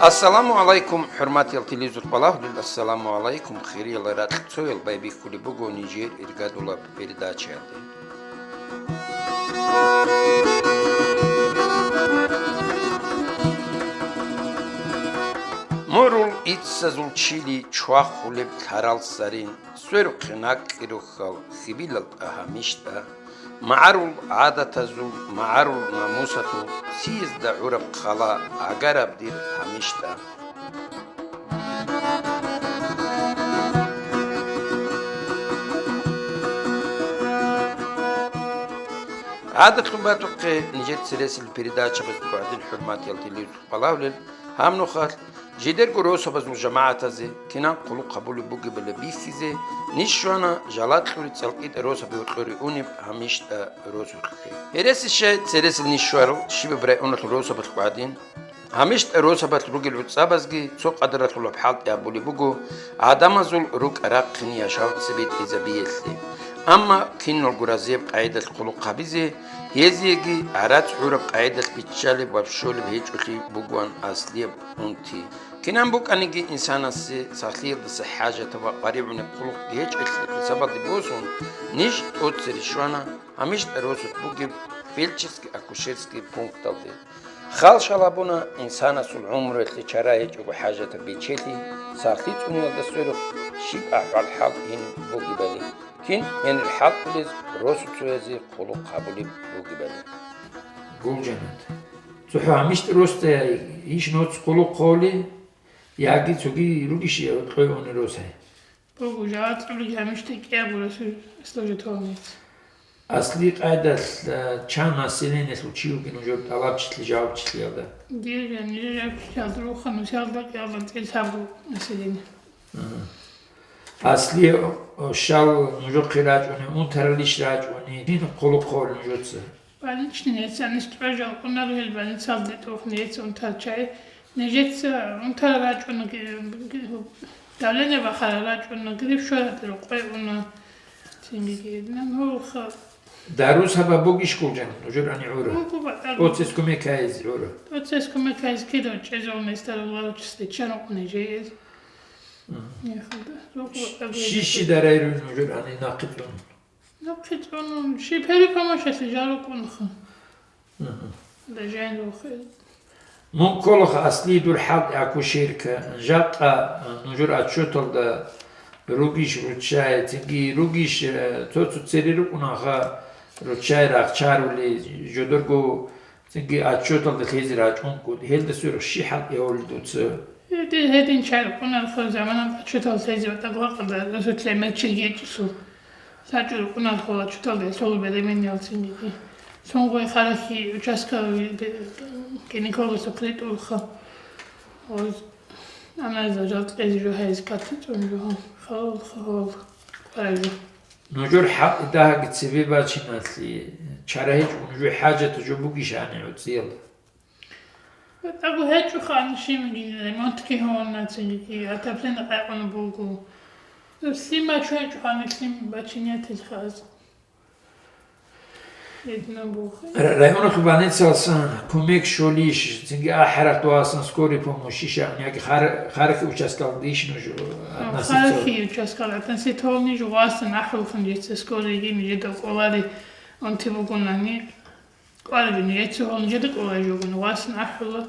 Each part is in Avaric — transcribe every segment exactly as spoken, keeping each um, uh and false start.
Ассаламу гӀалайкум, хӀурматиял телевизор балагьулел, ассаламу гӀалайкум, хириял ракьцоял байбихьулеб буго нижер иргадулаб передачаялде. МугӀрул иццазул чили чвахулеб лъарал сарин, сверухъе накӀкӀи рухьал хьибилал тӀа гьамиштӀа, магӀарул гӀадатазул, магӀарул намусалъул, циясда гӀураб хъала гӀагараб дир гьамиштӀа. ГӀадалъун батухъе нижер цересел передачабазда гӀадин, хӀурматиял телевизор балагьулел, гьаб нухалъ жидерго росабазул жамагӀатазе кинан хъулухъ гьабулеб бугебали бихьизе, ниж щвана Жалакьури цӀалкӀитӀа росаби гьоркьоре унеб гьамиштӀа росулъе. Гьереси щай цересел ниж щварал щибаб районалъул росабалъ гӀадин, гьамиштӀа росабалъ ругел гӀуцӀабазги цо къадаралъулаб хӀалтӀи гьабулеб буго гӀадамазул рукӀа-рахъине яшав цебетӀезабиялъе. Амма киналго разияб къагӀидалъ хъулухъ гьабизе, гьезиеги гӀарац гӀураб къагӀидалъ биччалеб ва щолеб гьечӀолъи бугоан аслияб унти. Кинан букӀаниги инсанасе сахлъиялдаса хӀажатаб ва къваригӀунеб хъулухъги гьечӀелъул хӀисабалде босун, ниж тӀоцере щвана гьамиштӀа росулъ бугеб фельдшерский-акушерский пункталде. Хал-шал гьабуна инсанасул гӀумруялъе чара гьечӀого хӀажатаб бичелъи, сахлъи цӀуниялда сверухъ щиб ахӀвал-хӀал ин бугебали, кин гьенир хӀалтӀулез росуцоязе хъулухъ гьабулеб бугебали. Гулжанат. ЦохӀо гьамиштӀа росда иш ноц хъулухъ гьоли, яги цоги ругищ гьоркьое унел росай? Буго, жаваб цӀуруги гьамиштӀа кӀиябго росу служит гьолниц. Асли къайдалъ, а, чан населениялъул чи вугин нужер тӀалабчилъи, жавабчилъиялда? Дир жан, нижер жавабчилъиялда руха нусиялда кӀиялда цӀил лъабго население. Ага. Асли, о, щал нужехъе рачӀуни, унтаралищ рачӀуни, кин хъулухъ гьоли нужеца? Больничный нецани стӀве жал кьунаро гьел больницалде тӀухъ нецун тарчай. Нижеца унтарал рачӀуна, г-, г-, давление бахарал рачӀуна, грипп щваратиро къвеуна. Цинги гьединан гьорха. Дару саба бугищ, Гулжан, нужер ани гӀура? Буго, батӀа буго. ТӀоцес кумек гьайизе гӀура? ТӀоцес кумек гьайизе кидав чӀезал несдара ларучис лечан рукъуна жеяз. Мгм. Яхуда. Руго, батӀа буго. Щи-щи дарайруй нужер ани нахъе цӀун? Нахъе цӀунун, щиб гьеб помощалъе жал рукӀунха. Мгм. Дажаин рухел. Мун кколаха асли дур хӀалтӀи акушерка, жакъа, а, нужер отчеталда ругищ руччай, цинги ругищ, э, цо-цо цере рукӀунаха руччай рахчарули, жодорго цинги отчеталда лъезе рачӀункӀун, гьелда сверухъ щи хӀалтӀи гьавулел дуца? Гьедин, гьедин чаркъуналъул заманалда чутал лъезе ва тӀаглакъалда росулъе мечил гьечӀелъул. ЛъачӀул рукъуналъул чуталда лъугьа беременналцинги. Сунгъуй харахьи участковый гинекологасухъ ритӀулха. Оз анализал жал кьезе жо гьайз катицӀун жо. Халалха гьол квара жо. Нужер хӀакъ дагьаги цебе бачиналъе чара гьечӀо, нужер хӀажат жо бугищ гьанигӀо цӀиялда? БетӀерго гьечӀоха анишимги, ремонтги гьавуна, цинги отопление къайгъуна буго. Лъим бачун гьечӀоха, лъим бачинятил хаз. Гьединаб буго. Ра-, районалъул больницалсан кумек щолищ, цинги ахӀарахъ дугьасан скорый помощь ищ, яги хар-, харахьи участкалдищ нуж, а, относиться? Харахьи участкал относиться гьавни жугъасан ахӀулхъан жеца скорыйги нижеда кӀолари унти бугунани. КӀварабин, яйцо гьалнижеда кӀолай жугьун, васин ахӀула.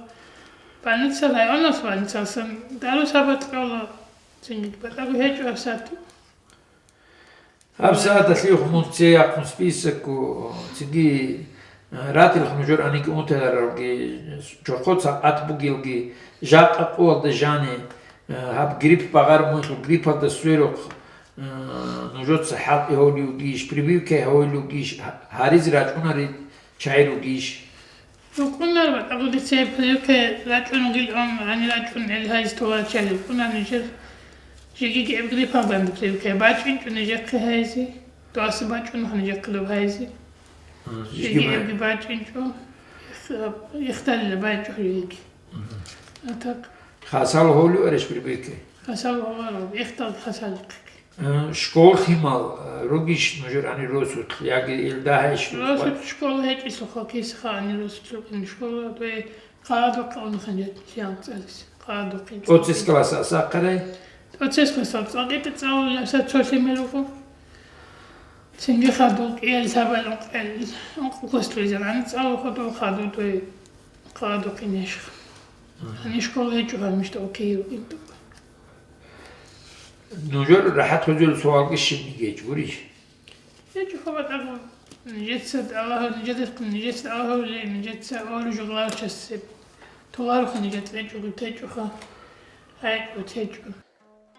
Больница, районалъ больницалсан дару сабат кьола, цинги батӀаго гьечӀо гьабсагӀат. ГьабсагӀат алъих мун цеяхъун списокку, цинги, э, ратилха нужер аниги унтаралги, чорхол сакъат бугелги, жакъа къуялда жани, э, гьаб грипп багъар муйлъу гриппалда сверухъ, э, нужеца хӀалтӀи гьавли вугищ, прививка гьавли вугищ, гьа-, гьаризе рачӀунари. Чай ругищ? РукӀунар, батӀа буго дица прививка рачӀун вугилан, гьанир рачӀун гӀел гьайз тола чай рукӀунар нижер. Жеги гьеб гриппалда прививка бачӀинчӀо нижехъе гьайзи, дуаси бачӀун нижехъе доб гьайзи. А, жеги жеги ба- гьебги бачӀинчӀо, их-, ихталила бачӀо жеги. Мгм. А так. Хасал гьолю ареш прививка? Хасал гьоларо, ихтал хасал ихъги. Э, школ лъимал, э, ругищ нужер ани росулъ, яги ил дагьайищ? Росулъ школа гьечӀелъулха кисха ани росулъ рукӀин школа, дой хъаладухъе унхъан жат лъиялцӀалис. Хадухъин. ТӀоцес класса сахъарай? ТӀоцес класса цӀакъитӀа цӀалулеб са цо лъимер руго. Цинги хадуб кӀиялъабал ункъел, ункъ класс лъугӀизарани цӀалулъ хадуб, хадуб дой хадухъин гьечӀо. Гьаниб школа гьечӀо, гьаниб мишта окей ругин тӀуб. Нужер рахӀат гьузул суалги щибги гьечӀ гурищ? ГьечӀо, хабар тӀагъун. Нижеца Аллагь, нижеца, нижеца Аллагь, нижеца оружуглавчасе толаруха, нижеца гьечӀо, гьечӀоха. ГьечӀо, гьечӀо.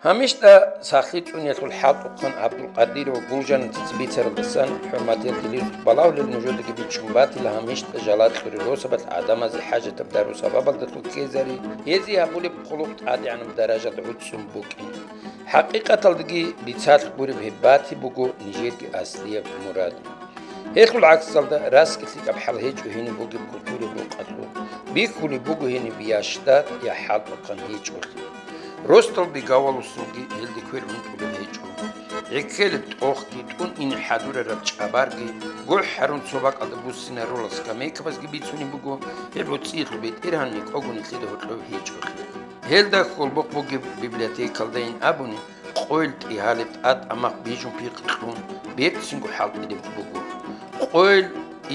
Гьамишта сахлъи цӀуниялъул хӀалтӀухъан ГӀабдулкъадиров Гулжанаца цебе бицаралдасан, хӀурматиял телевизор балагьулел, нужедаги бичӀчӀун батила гьамишта жалал кьурел росабал гӀадамазе хӀажатаб дару-сабабалдалъун ккезари, гьезие гьабулеб хъулухъ тӀадегӀанаб даражалда гӀуцӀцӀун букӀин. ХӀакъикъаталдаги бицалъ гуреб гьеб батиб буго нижерги аслияб мурад. Гьелъул гӀаксалда, расги лъикӀаб хӀал гьечӀо гьениб бугеб культура букъалъул, бихьулеб буго гьениб я штат, я хӀалтӀухъан гьечӀолъи. Росдал бегаваласулги гьелде квер гьунтӀулеб гьечӀо. ГӀеккелеб тӀохги, тӀун ине хӀадурараб чӀабарги, гохӀ гьарун цо бакӀалда буссинарулал скамейкабазги бицунеб буго, гьеб гӀуцӀиялъул бетӀергьан никӀого нилъеда гьоркьоб гьечӀолъи. Гьелда хьолбохъ бугеб библиотекалдайин абуни, къойил тӀигьалеб тӀад аммахъ бижун пихъ кьун, берцинго хӀалтӀилеб буго. Къойил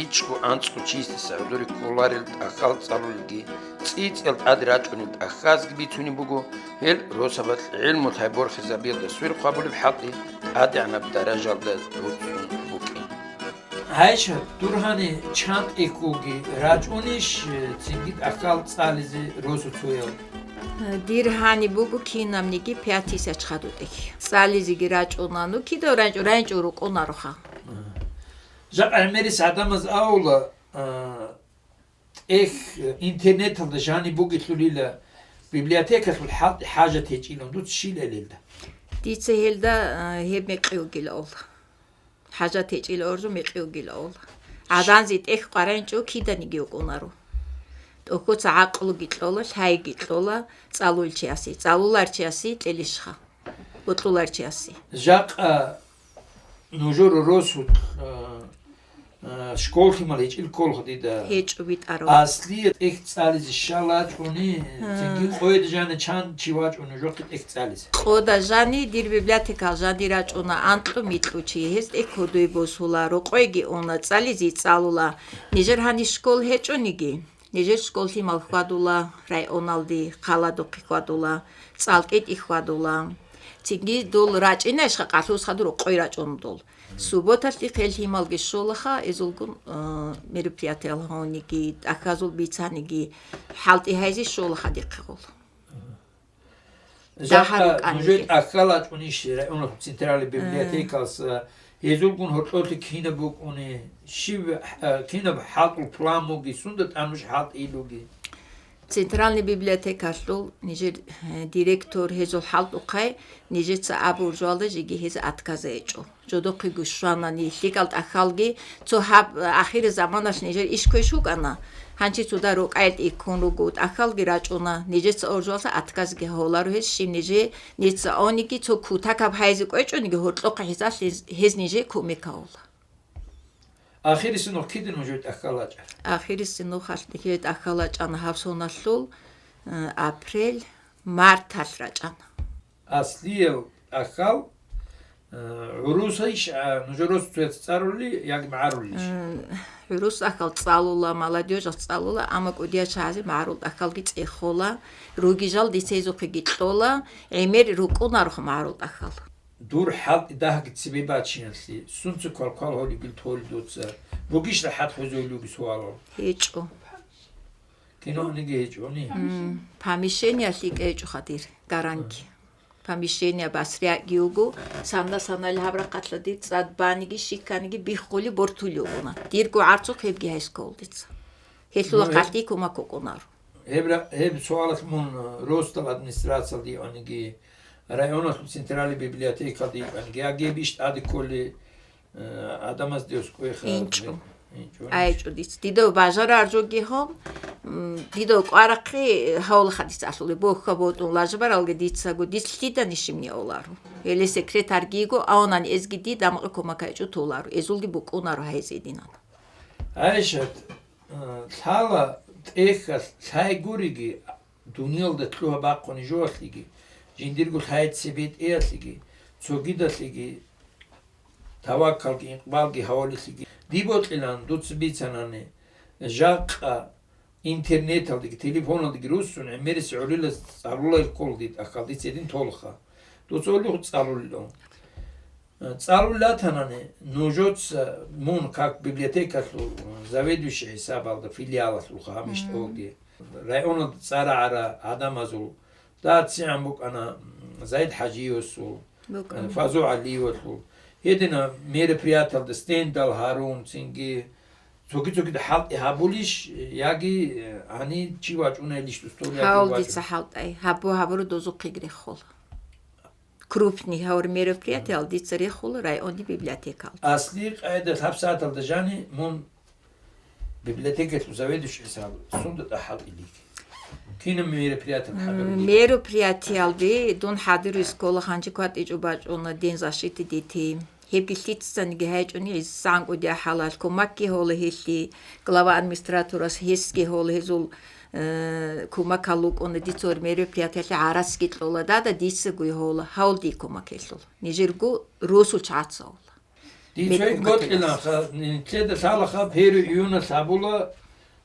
ичӀго анцӀго чиясдаса гӀодоре кколарел тӀахьал цӀалулелги, цӀицӀиял тӀад рачӀунел тӀахьазги бицунеб буго, гьел росабалъ гӀелму лъай борхизабиялда сверухъ гьабулеб хӀалтӀи тӀадегӀанаб даражалда руцӀцӀун букӀин. ГӀайша, дур гьани чан тӀехьги рачӀунищ, цинги тӀахьал цӀализе росуцоял? Дир гьани буго кинабниги пятый сачхадув тӀехь. ЦӀализеги рачӀуна, ну, кидав рачӀу-, рачӀу рукӀунароха. Жакъа гӀемерис гӀадамаз авула, а, тӀехь интернеталда жаниб бугелъулила, библиотекалъул хӀалтӀи хӀажат гьечӀилан дуца щилайилда? Дица гьелда, а, гьеб мекъи вугила авула. ХӀажат гьечӀила орзу мекъи вугила авула. ГӀаданзе тӀехь къваригӀинчӀо киданиги вукӀунаро. ТӀохьоца гӀакълуги кьола, лъайги кьола цӀалулчиясе, цӀалуларчиясе кьелищха, бокьуларчиясе. Жакъа нужер росулъ, а, а, школ лъимал гьечӀил кколха дида. ГьечӀо битӀарав. Аслияб тӀехь цӀализе щал рачӀуни, Гьа. Цинги къойда жаниб чан чи вачӀун нужехъе тӀехь цӀализе? Къода жаниб дир библиотекал жаниб рачӀуна анкьго-микьго чи, гьез тӀехь кодове босула, рокъойги уна, цӀализе цӀалула. Нижер гьаниб школ гьечӀониги, нижер школ лъимал хьвадула, районалде, хъаладухъе хьвадула, цӀалкӀитӀе хьвадула. Цинги дол рачӀинайищха къалъулъ хадур рокъой рачӀун дол. Субботалъе хъел лъималги щолаха, эзулгун, а, мероприятиял гьавниги, тӀахьазул бицаниги, хӀалтӀи гьайзе щолаха дихъе гъол. Жакъа дагьа рукӀаниги. Нужер тӀахьал рачӀунищ районалъул центральный библиотекалъ, гьезулгун гьоркьолъи кинаб букӀуни, щиб, а, кинаб хӀалтӀул план буги, сунда тӀад нуж хӀалтӀи илуги? Центральный библиотекалъул нижер, э, директор, гьезул хӀалтӀухъай нижеца абуржуялда жеги гьез отказа гьечӀо. Жодохъего щванани, лъикӀал тӀахьалги, цо гьаб, э, ахирзаманалъ нижер иш квеш вукӀана, гьанчи цо да рокӀаялде ккун руго, тӀахьалги рачӀуна, нижеца оржуялда отказги гьавуларо гьез, щиб нижее, нижеца ониги, цо кутакаб гьайзе кӀвечӀониги, гьоркьохъе гьезалъ гьез, гьез нижее кумек гьавула. Ахирисинухъ кида нужер тӀахьал рачӀар? Ахирисинухъ алъ-, тӀахьал рачӀана гьаб соналъул, э, апрель, марталъ рачӀана. Аслиял тӀахьал, э, гӀурусайищ, а, нужер росуцояца цӀалулел яги магӀарулелищ? Э, гӀурус тӀахьал цӀалула, молодёжалъ цӀалула, амма кӀудияв чагӀазе магӀарул тӀахьалги цӀехола, ругел жал дица гьезухъеги кьола, гӀемер рукӀунароха магӀарул тӀахьал. Дур хӀалтӀи дагьабги цебе бачиналъе, сунца квалквал гьолебил толеб дуца? Бугищ рахӀат гьозулелги суалал? ГьечӀо. Киналниги гьечӀони? М, помещение лъикӀа гьечӀоха дир, гаранги. Помещение басриякьги вуго, сана-санали гьаб рахъалъа дир цӀад баниги, щиканиги биххули бортули вугона. Дирго гӀарцухъ гьебги гьайсков дица. Гьелъула Ну, гьеб- хъалъи кумак вукӀунаро. Гьеб ра-, гьеб суалалъ мун, э, росдал администрациялде икӀаниги, районалъул центральный библиотекалде икӀаниги, я гьеб иш тӀаде кколи, э, гӀадамазде оскӀойха. ИнчӀо. ИнчӀо, АйчӀо дица. Дида бажарар жоги гьон, м, дида кӀварахъе гьавлахъа дица алъулеб, бохьа ботӀун лажбаралги дицаго, дицлъида нишимни оларо. Гьеле секретарьги йиго, авнан эзги дида амгъа кумакайчӀо толаро, эзулги букӀунаро гьайзе динана. ГӀайшат, Э, лъала тӀехьалъ лъай гуриги, Дуниялда лъугьа-бахъуни жоялъеги, жиндирго лъай-цебетӀеялъеги, цогидалъеги, таваккалги, икъбалги гьавалилъеги. Дие бокьилан дуца бицанани, жакъа интернеталдеги, телефоналдеги руссун гӀемерисел гӀолилаз цӀалулел ккола дида, ахал дица гьедин толха. Дуца гьолихъ цӀалулел. ЦӀалулел ратанани, нужеца мун, как библиотекалъул заведующий хӀисабалда филиалалъулха гьаб мишта Мгм. оги, районалда цӀарагӀара гӀадамазул, дагьаб цигӀан букӀана, м, Заид ХӀажиевасул, БукӀана. э, Фазу ГӀалиевалъул. Гьедина мероприятиялда стендал гьарун, цинги цоги-цогида хӀалтӀи гьабулищ, яги, э, гьанив чи вачӀунайлищ дустул, яги Гьав вачӀун- дица хӀалтӀай. Гьабу-, гьабуру дозухъеги рехула. Крупный гьавар мероприятиял дица рехула районный библиотекалда. Асли къайда лъабсагӀаталда жани мун библиотекалъул заведующий хӀисаб сунда тӀахӀал илик. Кинаб мероприятиял хӀадур М, буго? Мероприятиялби дун хӀадур рискола ханчи кватӀичӀо бачӀуна День защиты детей. Гьебги лъицаниги гьайчӀуни гӀисанкӀуди ахӀалал кумакги гьола гьелъи, глава администратурас гьесги гьола гьезул, э, кумакал лукӀуна, дица гьор мероприятиялъе гӀарасги кьола, дада дицаго гьола, гьав дие кумак гьелъул. Нижерго росул чагӀаца гьола. Дицаги Бетун бокьиланха, нилъеда лъалаха, первый июналъ гьабула,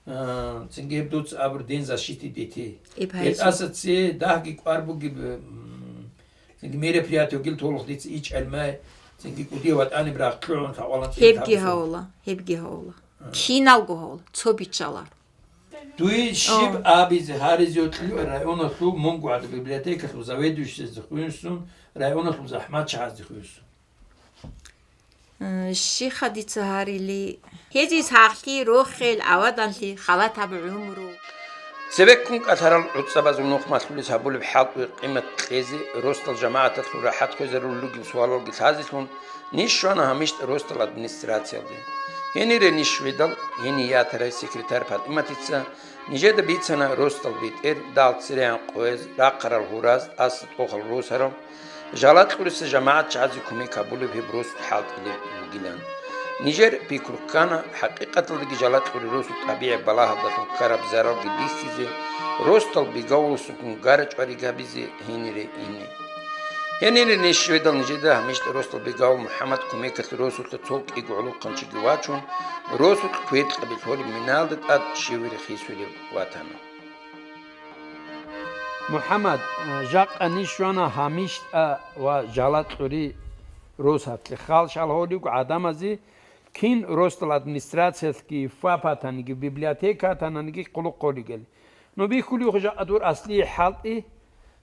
э, цинги гьеб дуца абур День защиты детей. Иб гьайзу. ГьетӀаса цее дагьги кӀвар бугеб, м, цинги мероприятие гил толух дица ичӀал май, цинги кӀудияв ватӀаниб рагъ кьугӀун лъавалан цӀикӀкӀун Гьебги гьабуса. гьавула, гьебги гьавула. А. Киналго гьавула, цо биччалар. Дуе щиб О. абизе гьаризе йокьулев районалъул мунго гӀадаб библиотекалъул заведующийзе хуюнсун, районалъул захӀматчагӀазде хуюнсун? Э, щиха дица гьарили, гьезие сахлъи, рохел, аваданлъи, халатаб гӀумру. Цебеккун кӀалъарал гӀуцӀабазул нухмалъулес гьабулеб хӀалтӀуе къимат кьезе, росдал жамагӀаталъул рахӀат хвезарулел ругел суалалги лъазелъун, ниж щвана гьамишта росдал администрациялде. Гьенире ниж щведал, гьенир ятарай секретарь ПатӀиматица нижеда бицана росдал бетӀер, дагьал церегӀан къояз, рахъарал гьураз, тӀаса тӀохал росарал, Жалакьуриса жамагӀатчагӀазе кумек гьабулеб гьеб росу хӀалтӀулеб бугилан. Нижер пикру ккана, хӀакъикъаталдаги жалакьури росу тӀабигӀи балагьалдалъун ккараб заралги бихьизе, росдал бегавуласуккун гарачӀвари гьабизе гьенире ине. Гьенире ниж щведал нижеда гьамишта росдал бегавул МухӀаммад кумекалъ росулъа цо кӀиго гӀолохъанчиги вачун, росулъ кверкьаби лъолеб миналда тӀад щиве рехисулев ватана. МухӀаммад, э, жакъа ниж щвана гьамиштӀа ва жалакьури росаблъи. Халщал гьолиго гӀадамазе кин росдал администрациялъги, ФАП атаниги, библиотека атананиги хъулухъ гьолигел. Ну бихьулев жакъа дур аслие хӀалтӀи,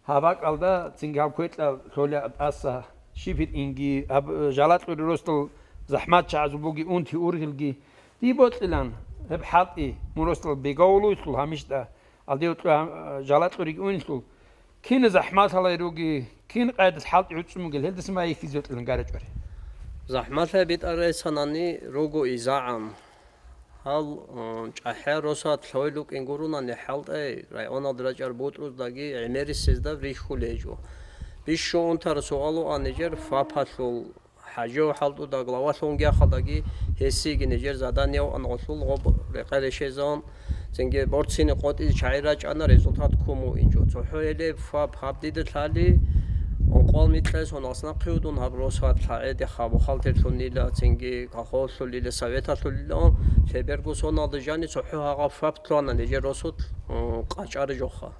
гьаб бакӀалда цинги гьаб квекьа лъолеб тӀаса шифер инги, гьаб, э, жалакьури росдал захӀматчагӀазул буги унти-ургъелги. Дие бокьилан гьеб хӀалтӀи, мун росдал бегавулуйлъул гьамиштӀа. Алде-гьоркьо гьам-, жалакьуриги унелъул, кин захӀмалъалай руги, кин къайдас хӀалтӀи гӀуцӀун бугел, гьелдаса май йихьизе йокьилан гарачӀвари. ЗахӀмалъай битӀарай санани руго изагӀан. Гьал, э, чӀахӀиял росат лъой лукӀин гурунани хӀалтӀай, районалда рачӀар бутӀруздаги гӀемерисезда рихьулей гьечӀо. Бищун унтараб суал вуан нижер ФАПалъул ХӀажив хӀалтӀуда главалъунги ахалдаги гьесиеги нижер задание ван гъолъул гъоб рекъа решезавун, цинги борцине къотӀизе чагӀи рачӀана, результат ккун вугин жо. ЦохӀо гьелеб фаб гьаб дида лъали, ункъоялда микьай соналъ нахъе вугун гьаб росулъ лъагӀеде ха бухгалтерлъунила, цинги колхозлъулила, советалъулила, лъеберго соналда жани цохӀо гьагъаб фаб лъугьана нижер росулъ, м, къачӀараб жоха.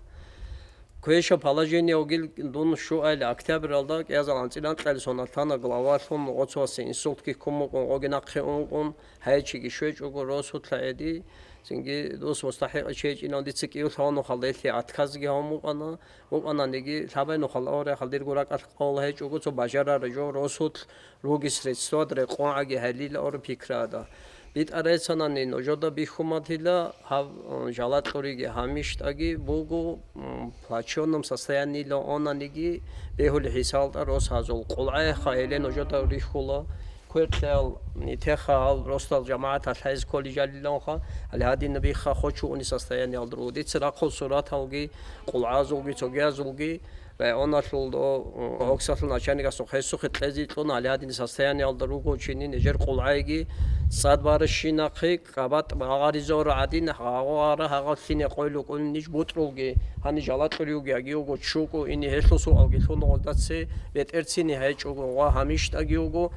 Квеша положение вугил дун щуайилан октябралда, кӀиазал анцӀила анкьалъ соналъ тана главалъун, гъоцоясе инсультги ккун букӀун, гъоги нахъе ункъун, гьайчиги щвечӀого росулъа гӀеди, цинги дус мустахӀикъав чи гьечӀилан дица кӀиулъ гьавун нухалда гьелъие отказги гьавун букӀана, букӀананиги лъабай нухалда аварагасда дирго ракӀалъ къола гьечӀого цо бажарараб жо росулъ руги средствада рекъон гӀаги гьалила авараг пикрада. БитӀарайцанани нужеда бихьун батила, гьаб, м, жалакьуриги гьамиштӀаги буго, м, плачённом состояниела онаниги бегьулеб хӀисабалда росазул. КъулгӀайха гьеле нужеда рихьула, квекъиял, нитеха гьал росдал жамагӀаталъ гьайз колледжалиланха, гьале гьадинабиха хочун уни состояниялда руго. Дица рахъул сураталги, къулгӀазулги, цогиязулги, Районалъул до, м, оксалъул начальникасухъ гьесухъе кьезе кьуна, гьале гьадин состояниялда руго чини, нижер къулгӀайги цӀад баращинахъе, кабат багъаризавра гӀадин, гьагъара гьагъав лъине къойил рукӀун ниж бутӀрулги, гьаниж жалакьуриуги агиуго чуго, ини гьелъул суалги лъуна гъозда цее, бетӀерцини гьайчӀого ва гьамиштӀаги вуго.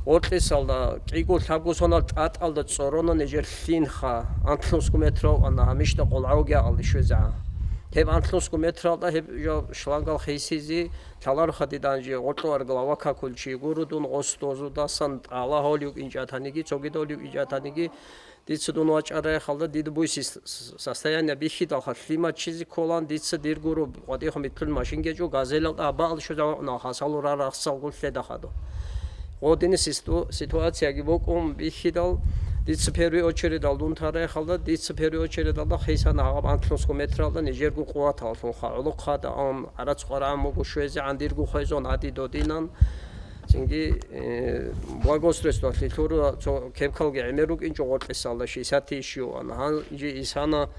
Гъоркьисалда кӀиго-лъабго сонал тӀатӀалда цӀорона нижер лъинха, анлънусго метрав ана гьамиштӀа къулгӀавги агъалде щвезегӀан. Гьеб анлънусго метралда гьеб жо шлангал хисизе лъалароха дидан жи гъоркьо аргла ва какулчи гуро дун гъос дозудасан тӀала гьолив инчӀатаниги, цогидолив инчӀатаниги, дица дун вачӀарай халда дида буй сис-, с-, состояние бихьидалха лъимачизе кколан, дица дир гуро гъвадихъ митлъун машин гечӀо, газелалда абаал щвезаваъуна хасалу рарахсалгун лъеда хадо. Гъодини систу-, ситуацияги бокӀун бихьидал, дица первый очередал дун тарай халда, дица первый очередалда хисана гьаб анлънусго метралда нижерго къуваталлъунха, гӀолохъада ан, гӀарац къварагӀан буго щвезегӀан дирго хвезун гьади додинан. Цинги, э, благоустройствалъе лъура цо кепкалги гӀемер рукӀинчӀо гъоркьисалда шестьдесят тысяч юан. Гьанже исана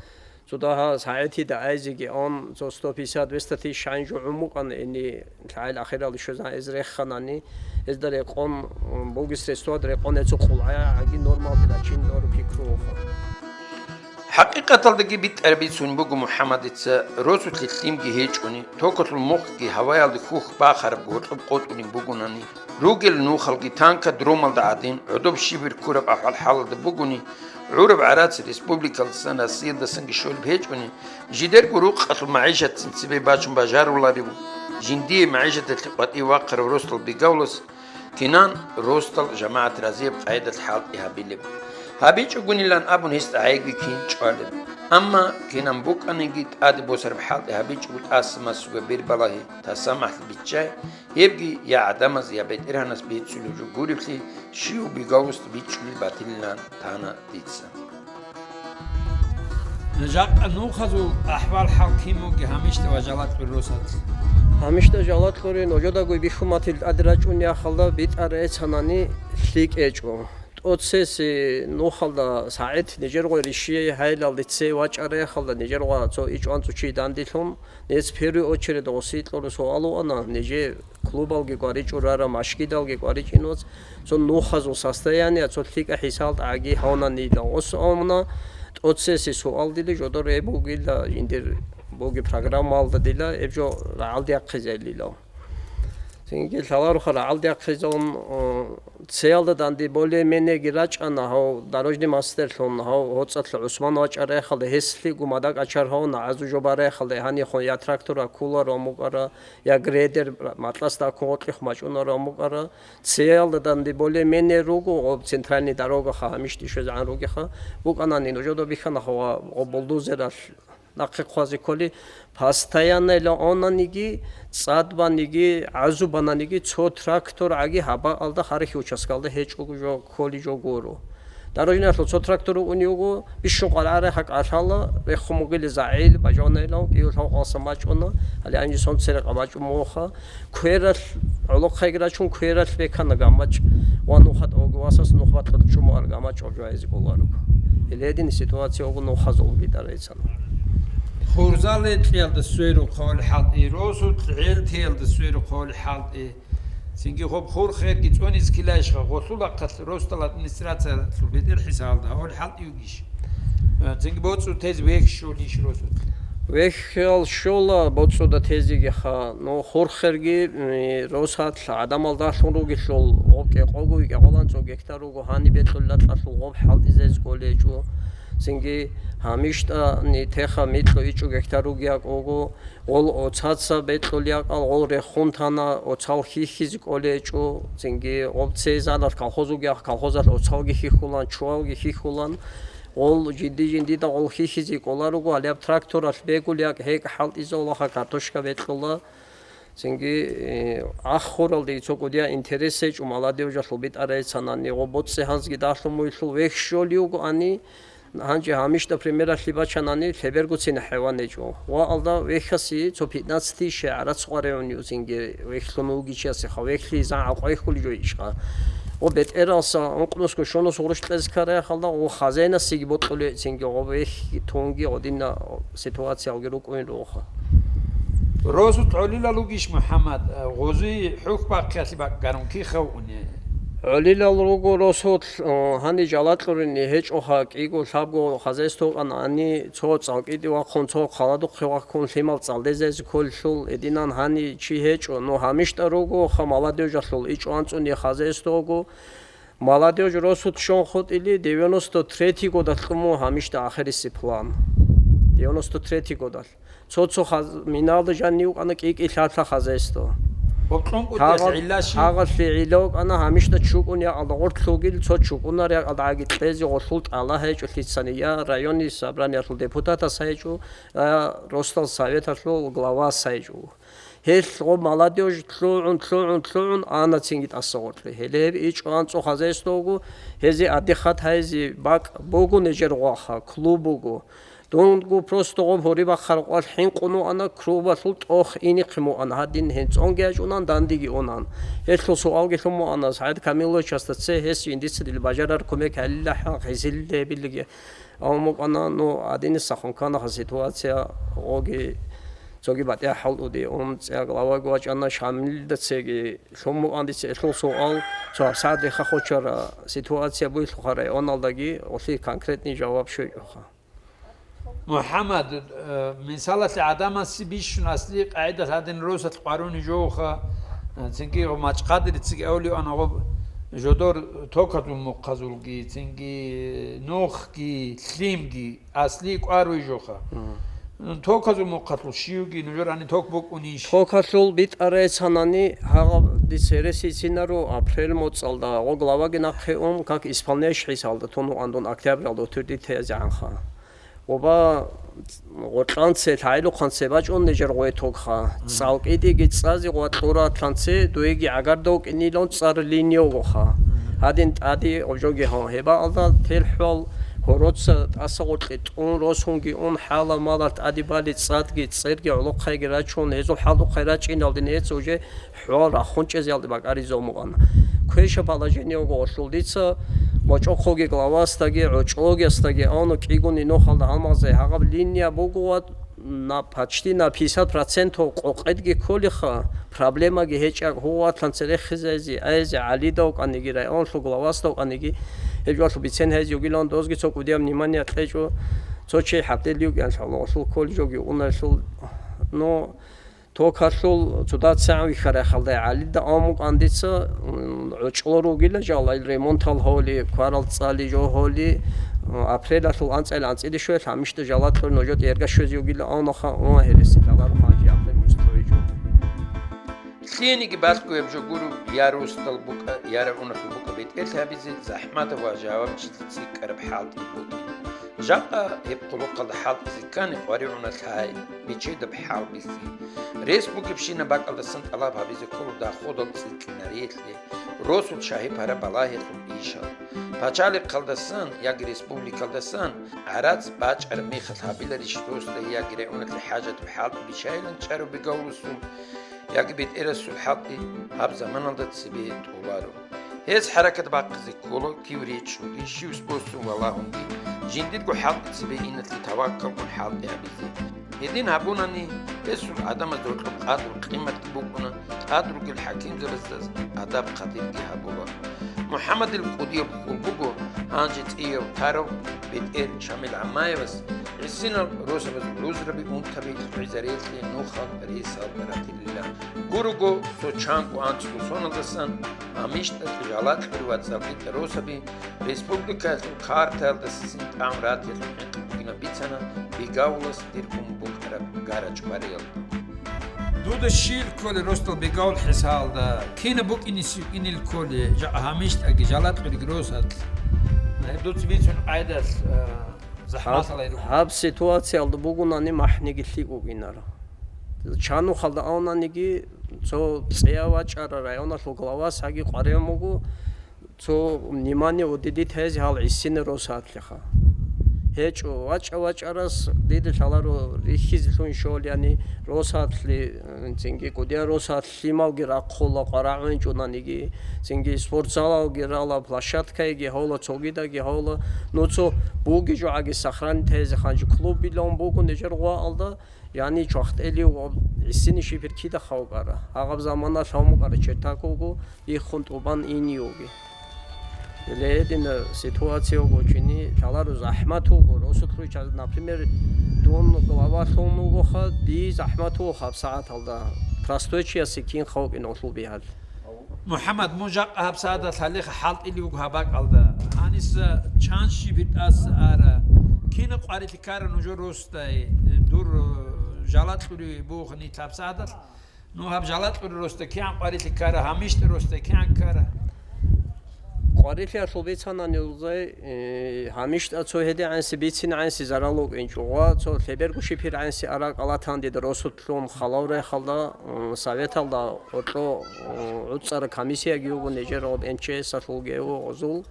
цо дагьа сагӀетида айзеги ан, цо сто пятьдесят двести тысяч гьанжу гӀумукъан ини лъагӀел ахирал щвезан эз рехханани, эзда рекъон, м, буги средствад рекъон эцо къулгӀа гӀаги нормалде рачин дор пикруха. ХӀакъикъаталдаги битӀараб бицун буго МухӀаммадица, росулъе лъимги гьечӀони, токалъул мухъги гьаваялда хьухь бахараб гьоркьоб къотӀунеб бугонани, ругел нухалги танка дромалда гӀадин, гӀодоб щибир ккураб ахӀвал-хӀалалда бугони, гӀураб гӀарац республикалдасан Россиялдасанги щолеб гьечӀони, жидерго рукъалъул магӀишатцин цебе бачун бажаруларев, жиндие магӀишаталъе къватӀив вахъарав росдал бигавлас, Кинан росдал жамагӀат разияб къайдалъ хӀалтӀи гьабилеб. ГьабичӀогунилан абун гьесда гӀайги кин чӀвалеб. Амма кинан букӀаниги тӀаде босараб хӀалтӀи гьабичӀого тӀаса-масуга бер балагьи, тасамахӀ биччай, гьебги я гӀадамаз, я БетӀергьанас бицунеб жо гуреблъи, щив бигавусда бичӀчӀулел батилилан тана дица. Жакъа нухазул ахӀвал-хӀал кин бугеб гьамишда ва жалакьур росаца? Гьамишда жалакьури нужедаго бихьуматил тӀаде рачӀун яхалда битӀар эцанани лъикӀ гьечӀо. ТӀоцеси нухалда сагӀет нижер гъой ришие гьайилалде цее вачӀарай яхалда нижер гъва цо ичӀванцӀу чи дандилъун, нец первый очередь гъосие кьуру суал вуана, нижер клубалги кӀваричӀо рара, машгидалги кӀваричӀин вац, цо нухазул состояние, цо лъикӀа хӀисал тӀагӀаги гьавнанила. Ос авна тӀоцеси суал дила жодор гьеб бугила, жиндир буги программалда дила гьеб жо рагӀалдиахъизелила. Цинги лъаларуха рагӀалдиахъизалун, о, цеялда данде более-менее-ги рачӀана гьав дорожный мастерлъун, гьав гьоцӀалъ ГӀусман вачӀарай халда, гьеслъи гумадакӀ ачар гьавна гӀазу жо барай халда, гьанихъун я трактора куларо мукӀара, я грейдер, матлас даккун гъоркьихъ мачӀунарав мукӀара, цеялда данде более-менее руго, гъоб центральный дорога ха, гьамишти щвезегӀан ругеха, букӀанани нужеда бихьана ха ва гъоб булдозералъ нахъе хъвазе кколи, постоянно илан онаниги, цӀад баниги, гӀазу бананиги, цо трактор гӀаги гьабаалда харихьи участкалда гьечӀого жо, кколи жо гуро. Дорожныйлъул цо трактор уни вуго, бищун къварагӀарай гьакӀалъала, рехун мугили загӀил, бажавнайилан, кӀиулъ гьавкъаласан бачӀуна, гьале анжи сон церекъа бачӀун мугъуха, квералъ, гӀолохъайги рачун, квералъ бекана гамачӀ, ва нуха тӀоги васас нух батӀалъ чӀумуар гамачӀ гьаб жо гьезги кӀоларуго. Гьеле гьедин ситуация вуго нухазулги дарайцана. Хурзал гьекъиялда сверухъ гьавли хӀалтӀи, росулъ гӀелтиялда сверухъ гьавли хӀалтӀи, Цинги гъоб хур-херги цӀуниз килайищха, гъолъул ахъалъ росдал администрациялъул бетӀер хӀисалда гьавал хӀалтӀи вугищ? Э, цинги боцӀу тез вехь щолищ росулъ? Вехьал щола боцӀуда тезигиха. Ну, хур-херги, м, росалъ гӀадамалдалъун ругелъул, гъоб кӀекъого, кӀекъолан цо гектар руго, гьаниб бекьулел лакьалъул гъоб хӀалтӀизез кколечӀо. Цинги гьамиштӀани теха микьу ичӀо гектар руги якӀого, Гъол оцаца бекьулеб якъал гъол рехун тана, оцал хьихьизе кӀолечӀо, цинги гъоб цей заналъ колхоз вугеха, колхозалъ оцалги хьихьулан, чуялги хьихьулан, гъол жинди-жиндида гъол хьихьизе кӀоларуго, гьалеб тракторалъ бегулеб якъ гьекӀ хӀалтӀизавулаха, картошка бекьула. Цинги, э, ахуралде цо кӀудия интерес гьечӀо, молодёжалъул битӀарайцанани, гъоб боцӀи гьанзги далъун муйлъул вехь щолев вугоани, Гьанже гьамишта примералъе бачанани, лъебергоцин хӀайван гьечӀо. Ва алда вехьасе цо пятнадцать тысяч гӀарац къваригӀун юзинги вехьлъун вугичиясеха, вехьлъи зан гӀакъвайхьулев жо ишха. Ва бетӀералса ункънусго щунус гъурущ кьезе ккарай халда, ва хазайнасеги бокьулев цинги, ва вехь тунги гъодинна ситуациялги рукӀуин ругоха. Росулъ гӀолилал ругищ, МухӀаммад, гъозие хӀухьбахъиялъе бакӀ-, бакӀарун кихав уни? ГӀолилал руго росулъ, о, гьаниб жала кьурине гьечӀоха, кӀиго лъабго хозяйство вукӀана, гьаниб цо цӀалкӀиде вахъун, цо хъаладухъе вахъун, лъимал цӀалдезазе кколелъул, гьединан гьаниб чи гьечӀо, ну, гьамишта руго ха молодёжалъул, ичӀо анцӀунеб хозяйство вуго. Молодёжь росулъ щун хутӀили, девяносто третий годалъ кьун буго гьамишта ахирисеб план. Девяносто третий годалъ. Цо-цо хаз-, миналда жанив вукӀана кӀи-кӀи лъалъа хозяйство. Гьоб кьун кӀутӀиялъ Гьагъал-, гӀилла щиб? Гьагъалъе гӀилла вукӀана гьамишта чукӀун якъалда гъорлъ вугил, цо чукӀунар якъалда гьаги кьезе гъолъул тӀала гьечӀолъи цани, я районный собраниялъул депутатас гьечӀо, я росдал советалъул главас гьечӀо. Гьелъ гъо молодёжь лъугӀун, лъугӀун, лъугӀун ана цинги тӀасагъоркье. Гьеле гьеб ичӀо анцӀо хозяйство вуго, гьезие отдыхать гьайзе бакӀ буго нижер гъоха, клуб буго. Дунго просто гъоб гьуриб бахъараб къоялъ хӀинкъун вуана, клубалъул тӀох инихъе муана, гьадин гьенцӀонги ячӀунан, дандеги унан. Гьелъул суалги лъун муана, СагӀид Камиловичасда цее, гьес жиндица дила бажарар кумек гьалила хӀал гьезил гьебилги. Амма мукъана, ну, гьадинисахун канаха ситуация, гъоги цоги батӀияб хӀалтӀуде, ун цӀе главаги вачӀана, Шамилда цеги лъун мукъан дица гьелъул суал, цо гьабсагӀат рехха хочара ситуация буйлъуха районалдаги, гъолъие конкретный жаваб щвечӀоха. МухӀаммад, э, мисалалъе, гӀадамасе бищун асли къагӀидалъ гьадин росалъ къварун жовха, э, цинги гъо мачӀхъадири цинги авлиана гъо жодор токазул мухъазулги, цинги нухги, лъимги асли къваруй жоха. Мгм. Токазул мухъалъул щивги нужер гьаниб ток букӀунищ? Токалъул битӀарай цанани гьагъаб дица гьереси цинаро апрель моцӀалда, гъо главаги нахъе ун, как исполняющий хӀисалда тун вугӀан дун октябралда утвердить гьезегӀанха. Оба гъоркьанце, лъагӀелухъанце бачӀун нижер гъой тогха. Мгм. ЦӀалкӀидеги цӀазе гъвакьуратлъанце дуеги гӀагардав кӀинилан цӀар линия вугоха. Мгм. Гьадин тӀаде обжоги гьан. Гьебаалда телхӀвал гьороца тӀаса гъоркье тӀун, росунги ун, хӀала-мала тӀаде бали цӀадги, цӀерги гӀолохъайги рачун, гьезул хӀалухъай рачӀиналдин гьец уже хӀвал рахун чӀезеялде бакӀаризе умукъана. Квеша положение вуго гъолъул дица, гъочӀохъоги главасдаги, гӀочӀогиясдаги авну кӀигуни нухалда гьалмагъзе гьагъаб линия буго ва на, почти на пятьдесят процентов къокъедги кколеха, проблемаги гьечӀаг гьугъатлъан церехизайзи, айзи гӀалидав кӀаниги, районлъул главасдав кӀаниги, гьеб жугьалъул бицен гьайзи югилан дозги цо кӀудияб внимание кьечӀо, цо чи хӀатӀел юкӀиялъул гъолъул колледжоги унарелъул, ну, Токалъул цо дацагӀан вихьарай халдай гӀалида амукъан дица, м, гӀочӀо ругила жала, ил ремонтал гьоли, кварал цӀали жо гьоли, м, апрелалъул анцӀила анцӀила щвелъ, гьамишда жала кьур нужеда эрга щвезе югила авнаха, уна гьереси лъаларо ханжи апрель муцӀ тӀове жо. Лъиениги балъго гьеб жо гуро, я росдал букӀа, я рагӀуналъул букӀа бетӀерлъи гьабизе, захӀматаб ва жавабчилъи цӀикӀкӀараб хӀалтӀи букӀин. Жакъа гьеб хъулухъалда хӀалтӀизе ккани къваригӀуна лъай, бичедаб хӀал бихьи. Рес бугебщинаб бакӀалдасан тӀалаб гьабизе ккола доходал цӀикӀкӀинариялъе, росул шагьи-пара балагьиялъул ишал. Пачалихъалдасан яги республикалдасан гӀарац бачӀараб мехалъ гьабиларищ росда яги регӀуналъе хӀажатаб хӀалтӀи бичайилан чӀарав бегавуласул яги бетӀерасул хӀалтӀи гьаб заманалда цебе тӀоларо. Гьез хӀаракат бахъизе ккола кив речӀчӀунги, щив босун валагьунги, жиндирго хӀалтӀи цебе иналъе таваккалгун хӀалтӀи гьабизе. Гьедин гьабунани, гьесул гӀадамазда гьоркьоб къадру-къиматги букӀуна, тӀад ругел хӀакимзабазда адаб-хъатирги гьабула. МухӀаммадил кӀудияб хьул буго, гьанже цӀияв тарав бетӀер Шамил ГӀаммаевас гӀисинал росабазул рузраби унтаби лъугӀизариялъе нухал ресал ратилила. Гурого цо чанго анцӀго соналдасан гьамиштӀалъ жала кьури ва цӀалкӀитӀа росаби республикаялъул картаялдасацин тӀам ратиялъул хӀинкъи бугинаб бицана Бегавулас дир ун букӀараб гарачӀ бариялда. Дуда щиб кколеб росдал Бегавул хӀисалда? Кинаб букӀиниси букӀинел кколеб жакъа гьамиштӀаги жала кьуриги росалъ? Гьеб дуца бицун къайдалъ, а, захӀмалъалай руго. Гьаб ситуациялда бугунани махӀниги лъикӀ букӀинар. Чанухъалда авунаниги, цо цӀеяв вачӀарав районалъул главас гьаги къваригӀун буго, цо внимание уделить гьазе гьал гӀисина росатлъиха. ГьечӀо, вачӀа-вачӀарас дида лъаларо рихьизелъун щолаани, росатлъи, цинги кӀудиял росатлъи лъималги рахъула, къварагӀунчӀунаниги, цинги спортзалалги рала, площадкаеги гьола, цогидаги гьола. Ну, цо буги жогӀаги сохранить гьазе ханжи клуб билан буго нижер гъваалда, Яни чвахтӀели ва гӀисини шипир кида хавгара. Гьагъаб замана лъавмукъара чертакуго, биххун тӀубан иниуги. Гьедина ситуация вуго чини, лъаларо захӀмат вуго, росулъ вича, например, дун главалъун вугоха, дий захӀмат вуго гьаб сагӀаталда. Простой чиясе кин хавкӀин гъолъул бигьал. МухӀаммад, мун жакъа гьаб сагӀаталъ гьалихъа хӀалтӀили вуго гьаб бакӀалда. Гьаниса чан шиб гьитӀас ара? Кина къварилъи ккара нужер росдай, дур жала кьури бугъни гьаб сагӀаталъ? Ну, гьаб жала кьури росда кигӀан къварилъи ккара, гьамишта росда кигӀан ккара? Къварилъиялъул бицанани улзай, э, гьамишта цо гьедигӀанси бицинегӀанси зарал вукӀинчӀо ва цо лъеберго шипиргӀанси ара кӀалатан дида росулъ лъун халав рехалда, м, советалда гьоркьо, м, гӀуцӀара комиссияги вуго нижер гъоб М Ч С-алъулги вуго гъозул.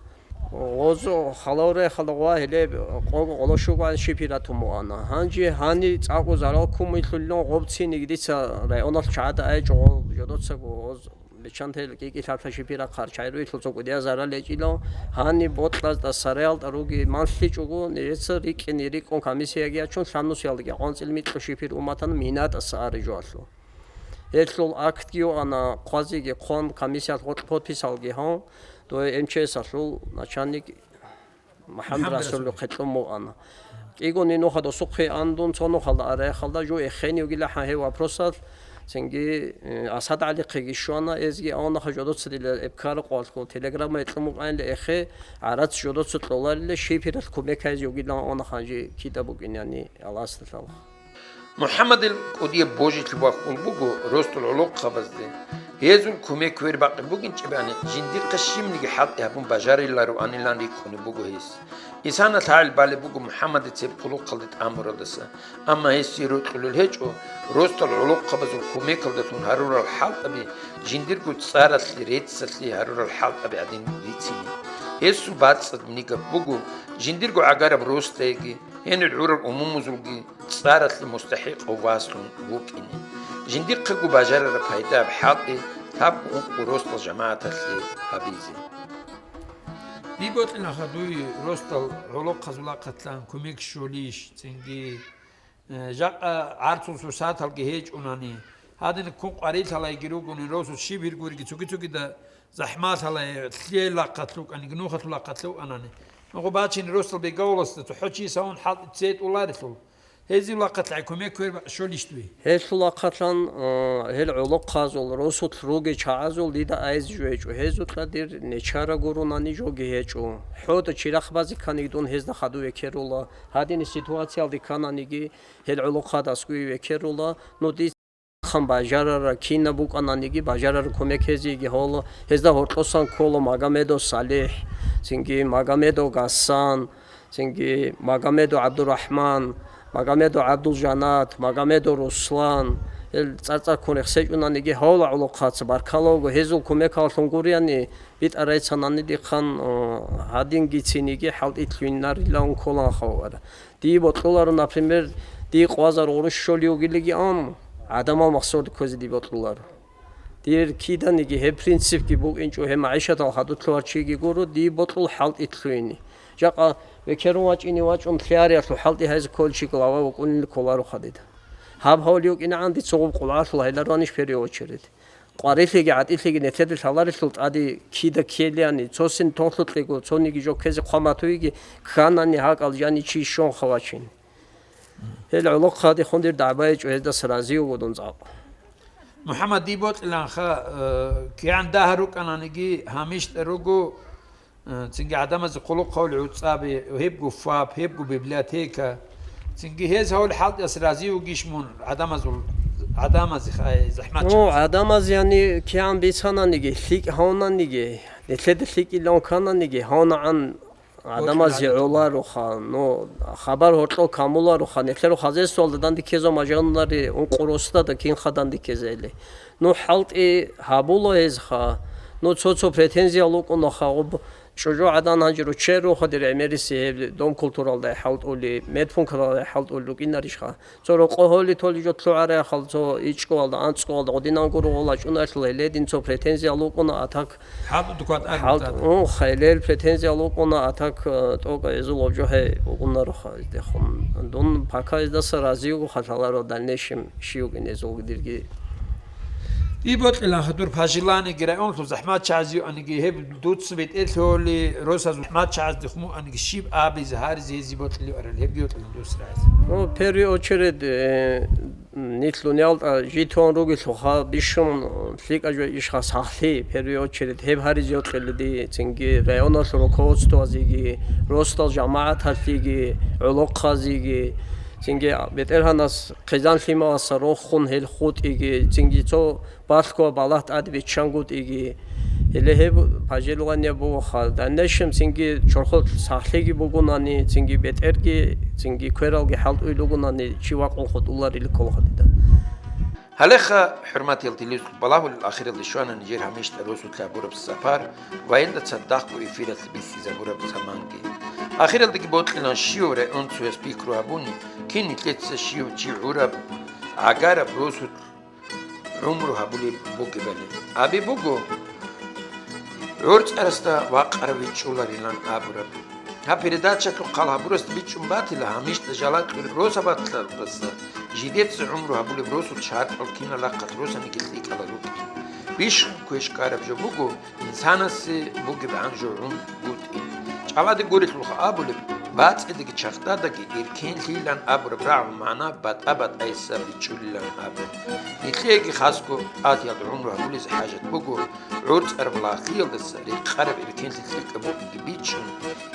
Гъозу халав рехалда гъва гьелеб къого къолошуган шипиратумуана. Гьанже гьани цӀакъу зарал кумуйлъулилан гъоб циниги дица районалъ чагӀада айчӀо гъоб жодоцаго гъоз Бичантел кӀикӀи лъалъа шипира хъарчайруй лъуцӀукӀудия зарал гьечӀила, гьаниб бокьазда сараялда руги манлъичӀого, нижеца рикӀкӀине рикӀкӀун комиссияги ячун, лъанусиялдаги гъонцӀил микьу шипир уматана минатӀаса арижуалъу. Гьелъул актги йоана, хъвазеги хъван, комиссиялъ гъоркь подписалги гьан, дой М Ч С-алъул начальник МухӀаммад МухӀаммад Расулов Расулов. Хъетлъун муана. КӀигони нуха досухъе андун, цо нухалда араяхалда жо эххенив гилахӀан гьев вопросалъ, цинги, э, Асад ГӀалихъеги щвана, эзги аванаха жодоца дила эбкара къвалъго, телеграмма гьекьун мукъанила эхе, гӀарац жодоца кьоларила, шипиралъ кумекайзе угилан аванаха жи кида букӀин, яни Аллагьасда лъала. МухӀаммадил кӀудияб божилъи бахун буго росдал гӀолохъабазде. Гьезул кумек квербакъи бугинчӀебани, жиндихъа щибниги хӀалтӀи гьабун бажарилароанилан рикӀкӀунеб буго гьес. Исана лъагӀел балеб буго МухӀаммадица гьеб хъулухъалде тӀамуралдаса, амма гьесие рокьулел гьечӀо росдал гӀолохъабазул кумекалдалъун гьарурал хӀалтӀаби жиндирго цӀаралъе, реццалъе гьарурал хӀалтӀаби гӀадин бицине. Гьесул бацӀцӀад нигаб буго жиндирго гӀагараб росдайги, гьенир гӀурал умумузулги цӀаралъе мустахӀикъав васлъун вукӀине. Жиндихъего бажарараб пайдаяб хӀалтӀи лъабго ункъо росдал жамагӀаталъе гьабизе. Дие бокьилаха дуе росдал гӀолохъазул ахъатлъан кумек щолищ, цинги, э, жакъа гӀарцул сурсаталги гьечӀунани, гьадин ккун къварилъалайги ругони, росулъ щиб гьиргуриги цоги-цогида захӀмалъалай, лъиялахъалъукӀаниги, нухалъулахъалъукӀанани. Нугъу бачине росдал бегавуласда цохӀо чи савун хӀалтӀи цетӀуларелъул. Гьезул ахъалъай кумек квер щолищ дуе? Гьелъул ахъалъан, э, гьел гӀолохъазул, росулъ ругел чагӀазул дида айз жо гьечӀо. Гьезукьа дир нечара гурунани жоги гьечӀо. ХӀода чирахъ базе кканиги дун гьезда хадув векерула. Гьадини ситуациялде ккананиги, гьел гӀолохъадасгуи векерула. Ну, дир хан бажарара, кина букӀананиги, бажарара кумек гьезиеги гьола. Гьезда гьоркьосан ккола Магомедов Салихь, цинги Магомедов Гасан, цинги Магомедов ГӀабдурахӀман, Магомедов ГӀабдулжанат, Магомедов Руслан, гьел цӀар-цӀар ккун рехсечӀунаниги гьола гӀолохъаца баркалавго, гьезул кумекаллъун гуряни битӀарайцанани дихъан, о, гьадингициниги хӀалтӀи лъугьинарилан кколан хавара. Дие бокьуларо, например, дие къвазар гъурущ щолев вугилигиан, гӀадамал махсорде кквезе дие бокьуларо. Дир киданиги гьеб принципги букӀинчӀо, гьеб магӀишатал хадутлъувар чиги гуро, дие бокьул хӀалтӀи лъугьине. Жакъа векерун вачӀине вачӀун лъиариялъул хӀалтӀи гьайзе кколчи глава вукӀунел кколаро хадида. Гьаб гьавли вукӀинегӀан дица гъуб къулгӀалъула гьеларонищ в первую очередь. Къварилъиги гӀатӀилъиги нилъеде лъаларелъул тӀаде кида ккелиани, цо син тохлъукьего, цониги жо ккезе хъван батуйги кканани гьакӀал жани чи щонха вачин. Гьел гӀолохъаде хундир дагӀбайичӀо гьездаса разиюго дун цӀакъ. МухӀаммад, дие бокьиланха, э, кигӀан дагьа рукӀананиги гьамиштӀа руго, Э, цинги гӀадамазе хъулухъ гьавли гӀуцӀаби, гьебго ФАП, гьебго библиотека. Цинги гьез гьавли хӀалтӀиялъ разиюгищ мун гӀадамазул, гӀадамазе хай захӀмат Ну, чанги? ГӀадамаз, яни, кигӀан бицананиги, лъикӀ гьавнаниги, нилъеда лъикӀилан кананиги, гьавнагӀан гӀадамазе гӀоларуха, ну, хабар гьоркьов камуларуха, нилъер хозяйствоялда дандеккеза мажгьанлари ункъо росдада кинха дандеккезайли. Ну, хӀалтӀи гьабула гьезха. Ну, цо-цо претензиял рукӀунаха, гъуб ЧӀужугӀадан гьанже руччер рухадир гӀемериси гьеб дом культуралда хӀалтӀули, медпункталда хӀалтӀули рукӀинарищха? Цо рокъо гьоли толи жо лъугӀарахъал, цо ичӀкӀуялда, анцӀкӀуялда гъодинан гуро гъола чӀунайлъул гьеледин цо претензиял вукӀуна, а так ХӀалтӀу дуквад хӀалт-, арбутӀа. Ун, хайлел претензиял вукӀуна, а так, э, тӀокӀа гьезул вожухӀе вукӀунароха гьездехун. Дун пока гьездаса разиюго халаларо дальнейшем щивгин гьезул дирги. И бокьилан хадур пожеланиеги районлъул захӀматчагӀазе юаниги, гьеб дуца бетӀерлъугьули, росаз захӀматчагӀазде хъумуаниги щиб абизе гьаризе гьезие бокьилиарал, гьебги йокьилан дус рагӀизе. Ну, первую очередь, э, нилъ дуниялда житун ругелъулха бищун лъикӀа жо ишха сахлъи, первую очередь, гьеб гьаризе йокьилиди, цинги районалъул руководствоазеги, росдал жамагӀаталъеги, гӀолохъазеги, цинги БетӀергьанас хъизан лъималаса рохун гьел хутӀиги, цинги цо балъго балагь тӀаде биччангутӀиги. Гьеле гьеб пожелание бугоха. Дальнейшем цинги чорхол сахлъиги бугунани, цинги бетӀерги, цинги квералги хӀалтӀуй лугунани, чи вакъун хутӀуларили кколха дида. Гьалеха, хӀурматиял телевизор балагьулел ахиралде щвана нижер гьамиштӀа росулъа гьабураб сапар ва гьелда цадахъго эфиралъе бихьизабураб заманги. Ахиралдаги бокьилан щив районцояс пикру гьабуни, кин нилъеца щив чи гӀураб, гӀагараб росулъ гӀумру гьабулеб бугебали. Аби буго, гӀорцӀарасда вакъарав вичӀчӀуларилан абураб. Гьаб передачалъухъ хъал гьабурасда бичӀчӀун батила, гьамиштӀа жалакьулеб росабалъадаса жидеца гӀумру гьабулеб росулъ шартӀал киналахъалъ росаниги лъикӀала рукӀин. Бищун квеш ккараб жо буго, инсанасе бугебгӀан жо гӀун гутӀи. ЧӀалади гурелъулха абулеб, бацӀцӀадеги чагъдадаги иркенлъийилан абураб рагӀул магӀна батӀа-батӀайса бичӀчӀулилан абу. Нилъееги хасго тӀатиялда гӀумру гьабулезе хӀажат буго, гӀорцӀараб лагълъиялдаса рекъараб иркенлъи лъикӀаб букӀинги бичӀчӀун,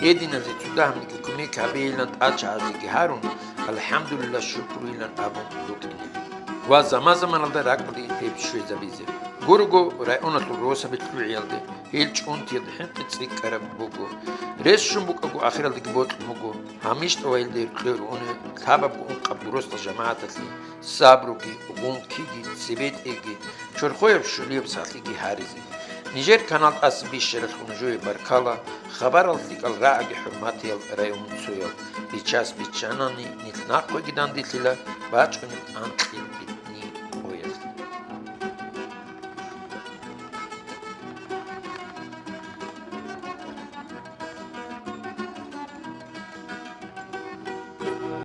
гьединазе цо дагьабниги кумек гьабейилан тӀачагӀазеги гьарун, «АлхӀамдулилла, шукруйилан» абун рукӀине. Ва заман-заманалда ракӀалде гьеб щвезабизе. Гурого районалъул росаби лъугӀиялде, гьел чӀунтиялда хӀинкъи цӀикӀкӀараб буго. Рес щун букӀаго ахиралдаги бокьун буго, гьамиштӀа ва гьелда гьоркьор унеб лъабабго ункъабго росдал жамагӀаталъе сабруги, гъункиги, цебетӀеги, чорхояб щулияб сахлъиги гьаризе. Нижер канал тӀаса бищаралъухъ нужее баркала, хабарал лъикӀал рагӀаги, хӀурматиял районцоял, бичас биччанани нилъ нахъеги данделъила бачӀунеб анкьил